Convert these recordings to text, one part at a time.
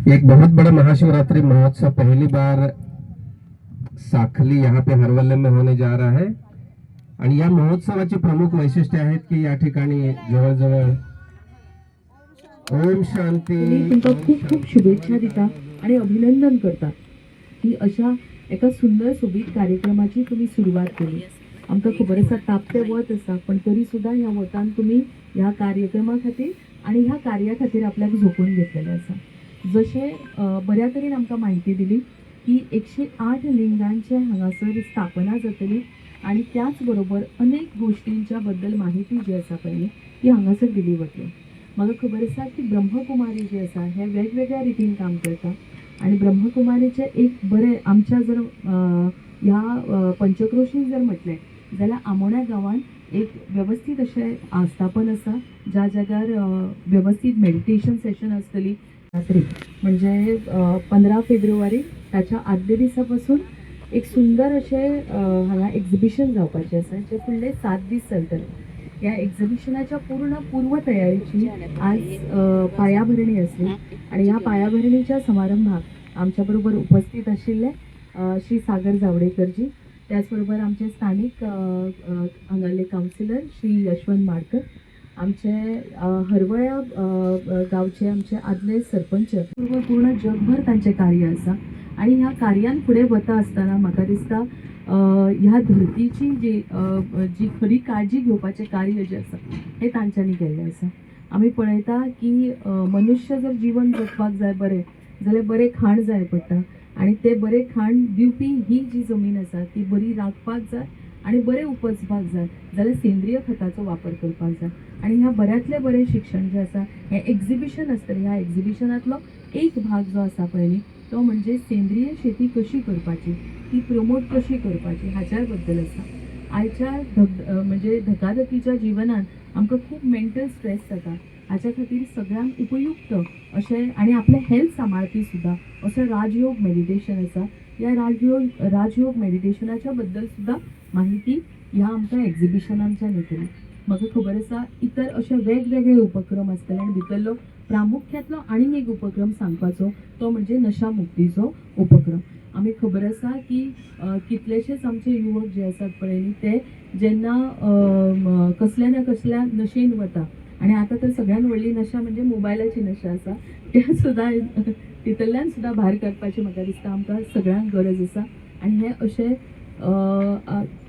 एक बहुत बड़ा महाशिवरात्रि महोत्सव पहली बार साखली यहाँ पे हरवल्ले में होने जा रहा है. आणि या महोत्सवाचे प्रमुख वैशिष्ट्य आहेत की या ठिकाणी जवळजवळ, ओम शांती. मी तुमकां खूब खूब शुभेच्छा दिता आणि अभिनंदन करता की अशा एका सुंदर सोबीत कार्यक्रमाची तुमी सुरवात केली. आमकां खबर आसा, तापतें वत आसा, पण तरी सुद्दां ह्या वतान तुमी ह्या कार्यक्रमा खातीर आणि ह्या कार्या खातीर आपल्याक झोकून घेतलेलें आसा. जशें बऱ्या तरेन आमकां म्हायती दिली की 108 लिंगांचे हांगासर स्थापना जातली आणि त्याच बरोबर अनेक गोष्टींच्या बद्दल माहिती जी आसा पळय न्ही, ती हांगासर दिली वतली. म्हाका खबर आसा की ब्रह्मकुमारी जे आसा हे वेगवेगळ्या रितीन काम करता आणि ब्रह्मकुमारीचें एक बरें आमच्या जर ह्या पंचक्रोशीन जर म्हटलें जाल्यार आमोण्या गांवान एक वेवस्थीत अशें आस्थापन आसा, ज्या जाग्यार वेवस्थीत मेडिटेशन सेशन आसतली. रात्री म्हणजे 15 फेब्रुवारी, ताच्या आदल्या दिसा पासून एक सुंदर अशें हांगा एक्झिबिशन जावपाचें आसा, जें फुडले 7 दीस चलतलें. ह्या एक्झिबिशनाच्या पूर्ण पूर्वतयारीची आज पायाभरणी आसली आणि ह्या पायाभरणीच्या समारंभाक आमच्या बरोबर उपस्थित आशिल्ले श्री सागर जावडेकरजी, त्याच बरोबर आमचे स्थानीक अ, अ, हांगासरले कावन्सिलर श्री यशवंत माडकर, आमचे हरवळ्या अ, अ, गांवचे आमचे आदले सरपंच. पूर्ण पूर्ण जगभर तांचें कार्य आसा आणि ह्या कार्यान फुडें वता आसतना म्हाका दिसता ह्या धरतीची जी खरी काळजी घेवपाचें कार्य जें आसा हें तांच्यांनी केल्लें आसा. आमी पळयता की मनुष्य जर जिवन जगपाक जाय बरें जाल्यार बरें खाण जाय पडटा आणि तें बरें खाण दिवपी ही जी जमीन आसा ती बरी राखपाक जाय आणि बरें उपजपाक जाय जाल्यार सेंद्रीय खताचो वापर करपाक जाय. आणि ह्या बऱ्यांतलें बरें शिक्षण जें आसा, हें एक्झिबिशन आसतलें. ह्या एक्झिबिशनांतलो एक भाग जो आसा पळय न्ही, तो म्हणजे सेंद्रीय शेती कशी करपाची, ती प्रमोट कशी करपाची हाच्या बद्दल आसा. आयच्या धग म्हणजे धकाधकीच्या जिवनान आमकां खूब मेंटल स्ट्रेस जाता. हाच्या खातीर सगळ्यांक उपयुक्त अशें आनी आपलें हेल्थ सांबाळपी सुद्दां असो राजयोग मेडिटेशन आसा. ह्या राजयोग मेडिटेशनाच्या बद्दल सुद्दां माहिती ह्या आमकां एक्झिबिशनांच्यान येतली. म्हाका खबर आसा, इतर अशे वेगवेगळे उपक्रम आसतले आनी भितरलो प्रामुख्यांतलो आनीक एक उपक्रम सांगपाचो तो म्हणजे नशा मुक्तीचो उपक्रम. आमी खबर आसा की कितलेशेच आमचे युवक जे आसात पळय न्ही, ते जेन्ना कसल्या ना कसल्या नशेन वता आनी आतां तर सगळ्यान व्हडली नशा म्हणजे मोबायलाची नशा आसा, त्या सुद्दां तितूंतल्यान सुद्दां भायर काडपाची म्हाका दिसता आमकां सगळ्यांक गरज आसा. आनी हे अशे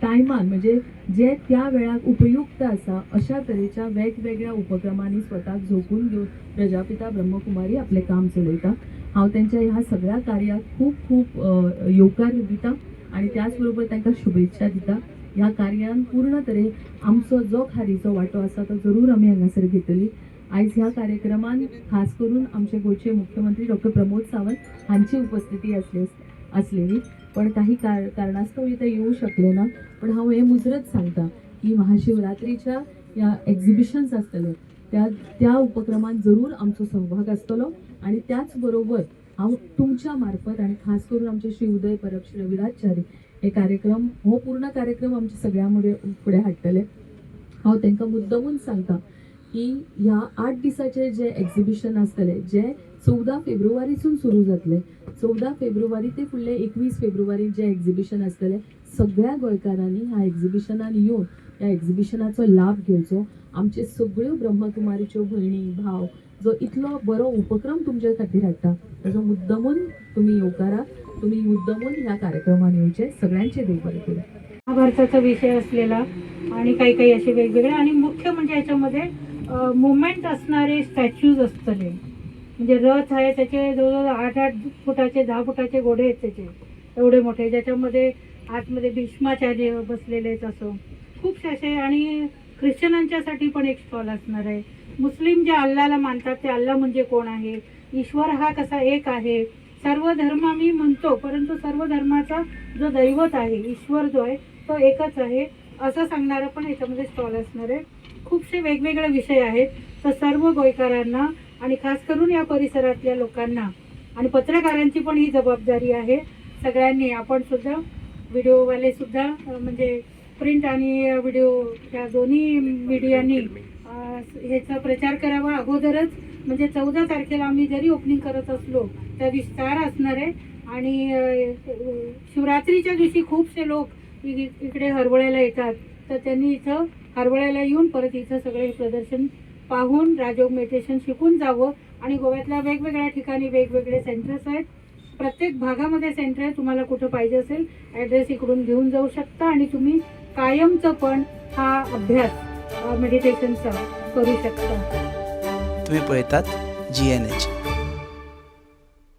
टायमान म्हणजे जे त्या वेळाक उपयुक्त आसा अशा तरेच्या वेगवेगळ्या उपक्रमांनी स्वताक झोकून घेवन प्रजापिता ब्रह्मकुमारी आपलें काम चलयता. हांव तेंच्या ह्या सगळ्या कार्याक खूब खूब येवकार दिता आनी त्याच बरोबर तांकां शुभेच्छा दिता. ह्या कार्यान पूर्ण तरेन आमचो जो खारीचो वांटो आसा तो जरूर आमी हांगासर घेतली. आयज ह्या कार्यक्रमान खास करून आमचे गोंयचे मुख्यमंत्री डॉक्टर प्रमोद सावंत हांची उपस्थिती आसलेली, पण काही कारणास्तव ते येऊ शकले ना. पण हांव हें मुजरत सांगता की महाशिवरात्रीच्या ह्या एक्झिबिशन्स आसतले, त्या त्या उपक्रमान जरूर आमचो सहभाग आसतलो. आणि त्याच बरोबर हांव तुमच्या मार्फत आणि खास करून आमचे श्री उदय परब, श्री रविराज च्यारी हे कार्यक्रम, हो पूर्ण कार्यक्रम आमच्या सगळ्या फुडें हाडटले. हांव तांकां मुद्दमून सांगता की ह्या 8 दिसाचे जे एक्झिबिशन आसतले, जे 14 फेब्रुवारीसून सुरू जातले, 14 फेब्रुवारी ते फुडले 21 फेब्रुवारी जे एक्झिबिशन आसतले, सगळ्या गोंयकारांनी ह्या एक्झिबिशनान येवन ह्या एक्झिबिशनाचो लाभ घेवचो. आमचे सगळ्यो ब्रह्मकुमारीच्यो भयणी भाव जो इतलो बरो उपक्रम तुमचे खातीर हाडटा, ताजो मुद्दमून तुमी येवकारा, तुमी मुद्दमून ह्या कार्यक्रमान येवचे. सगळ्यांचे देव बरें करूं. महाभारताचा विषय असलेला आणि काही काही असे वेगवेगळे आणि मुख्य म्हणजे याच्यामध्ये मुवमेंट असणारे स्टॅच्यूज असतले. म्हणजे रथ आहे, त्याचे जवळजवळ 8-8 फुटाचे, 10 फुटाचे घोडे आहेत त्याचे, एवढे मोठे, ज्याच्यामध्ये आतमध्ये भीष्माचार्य बसलेले आहेत, असं खूपसे असे. आणि ख्रिश्चनांच्यासाठी पण एक स्टॉल असणार आहे. मुस्लिम जे अल्लाला मानतात, ते अल्ला म्हणजे कोण आहे, ईश्वर हा कसा एक आहे, सर्व धर्म आम्ही म्हणतो परंतु सर्व धर्माचा जो दैवत आहे, ईश्वर जो आहे तो एकच आहे, असं सांगणारं पण याच्यामध्ये स्टॉल असणार आहे. खूपसे वेगवेगळे विषय आहेत. तर सर्व गोयकारांना आणि खास करून या परिसरातल्या लोकांना आणि पत्रकारांची पण ही जबाबदारी आहे, सगळ्यांनी आपण सुद्धा, व्हिडिओवाले सुद्धा, म्हणजे प्रिंट आणि व्हिडिओ या दोन्ही मीडियांनी ह्याचा प्रचार करावा अगोदरच. म्हणजे 14 तारखेला आम्ही जरी ओपनिंग करत असलो, त्या दिवशी स्टार असणार आहे. आणि शिवरात्रीच्या दिवशी खूपसे लोक इकडे हरवळ्याला येतात, तर त्यांनी इथं हरवळ्याला येऊन परत इथं सगळे हे प्रदर्शन पाहून राजयोग मेडिटेशन शिकून जावं. आणि गोव्यातल्या वेगवेगळ्या ठिकाणी वेगवेगळे सेंटर्स आहेत. प्रत्येक भागामध्ये सेंटर आहे. तुम्हाला कुठं पाहिजे असेल, ॲड्रेस इकडून घेऊन जाऊ शकता आणि तुम्ही कायमचं पण हा अभ्यास मेडिटेशनचा करू शकता. तुम्ही पळयतात जीएनएच.